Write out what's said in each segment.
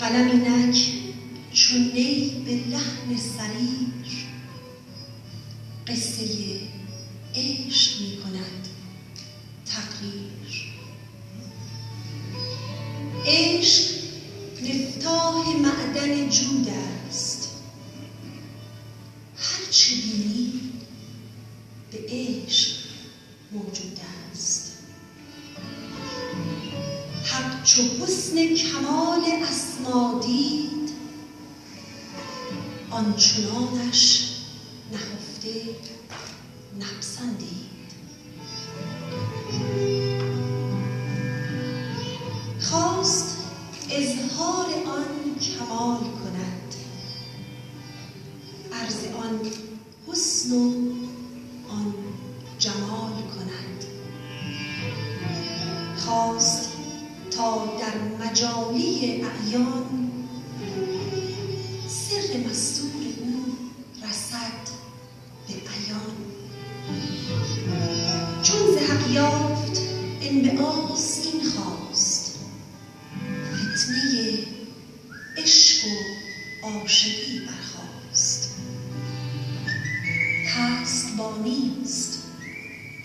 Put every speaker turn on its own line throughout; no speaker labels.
قلم اینک چون نی به لحن صریر قصه عشق می کند تقریر. عشق مفتاح معدن جود است، هر چه بینی به عشق موجود است. حق چو حسن کمال اسما دید، آنچنانش نهفته نپسندید. خواست اظهار آن کمال کند، عرض آن حسن و آن جمال کند. خواست تا در مجالی اعیان سر مستور او رسد به عیان. چون ز حق یافت انبعاث این خواست، فتنه عشق و عاشقی برخاست. هست با نیست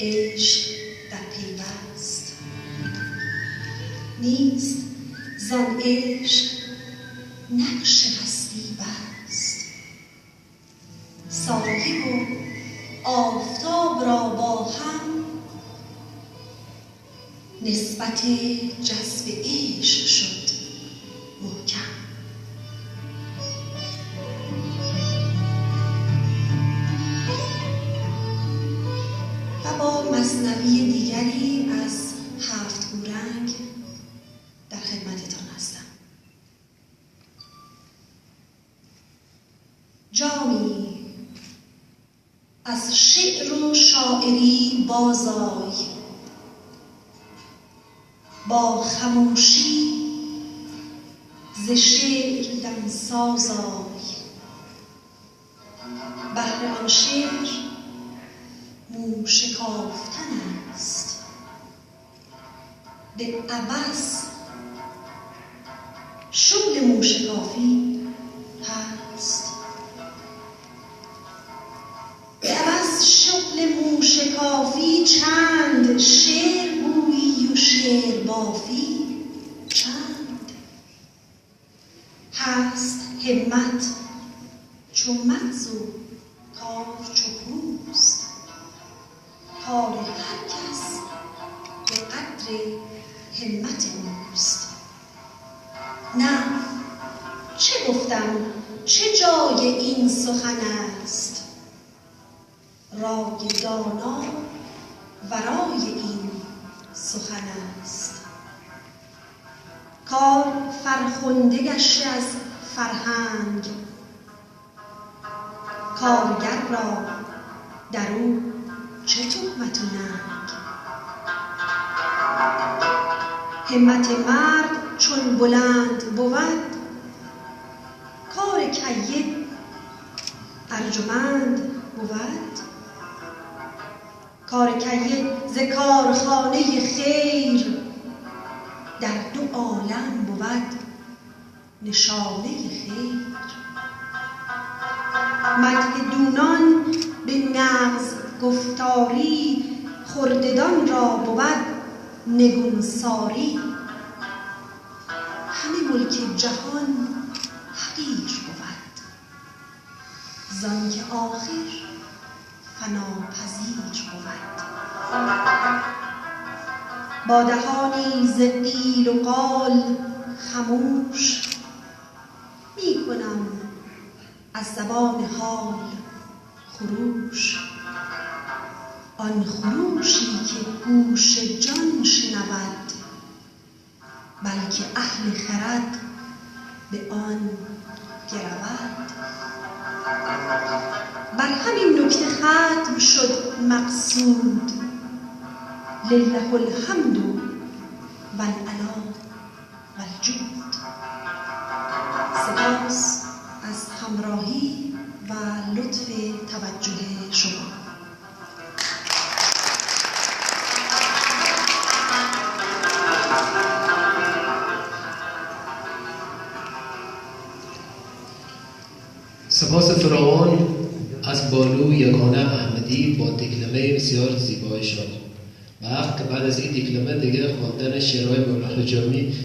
عشق در پیوست، نیست زان عشق نقش هستی بست. سایه و آفتاب را با هم نسبت جذب عشق شد محکم. و با مثنوی دیگری از هفت گورنگ در خدمتتان هستم. جامی از شعر و شاعری بازآی، با خموشی ز شعر دمساز آی. بهر آن شعر مو شکافتن است، به عبث شغل موشکافی هست. به عبث شغل موشکافی چند، شعر گویی و شعر بافی چند. هست همت چو مغز و کار چو پوست، کار هر کس به قدر همت اوست. نه چه گفتم چه جای این سخن است، رای دانا ورای این سخن است. کار فرخنده گشته از فرهنگ، کارگر را در او چه تهمت و ننگ. همت مرد چون بلند بود، کار کیه ارجمند بود. کار کیه ز کارخانه خیر، در دو عالم بود نشانه خیر. مدح دونان به نغز گفتاری، خرددان را بود نگونساری. همه ملک جهان حقیر بود، زانکه آخر فناپذیر بود. با دهانی ز قیل و قال خموش، می کنم از زبان حال خروش. آن خروشی که گوش جان شنود، بلکه اهل خرد به آن گرود. بر همین نکته ختم شد مقصود، لله الحمد و العلا و الجود. سپاس از همراهی و لطف توجه شما.
Сипоси фаровон аз бону Ягона Аҳмадӣ бо декламаи бисёр зебоишон. Вақт ки баъд аз ин деклама дига хондани шеърҳои Мавлоно Ҷомӣ.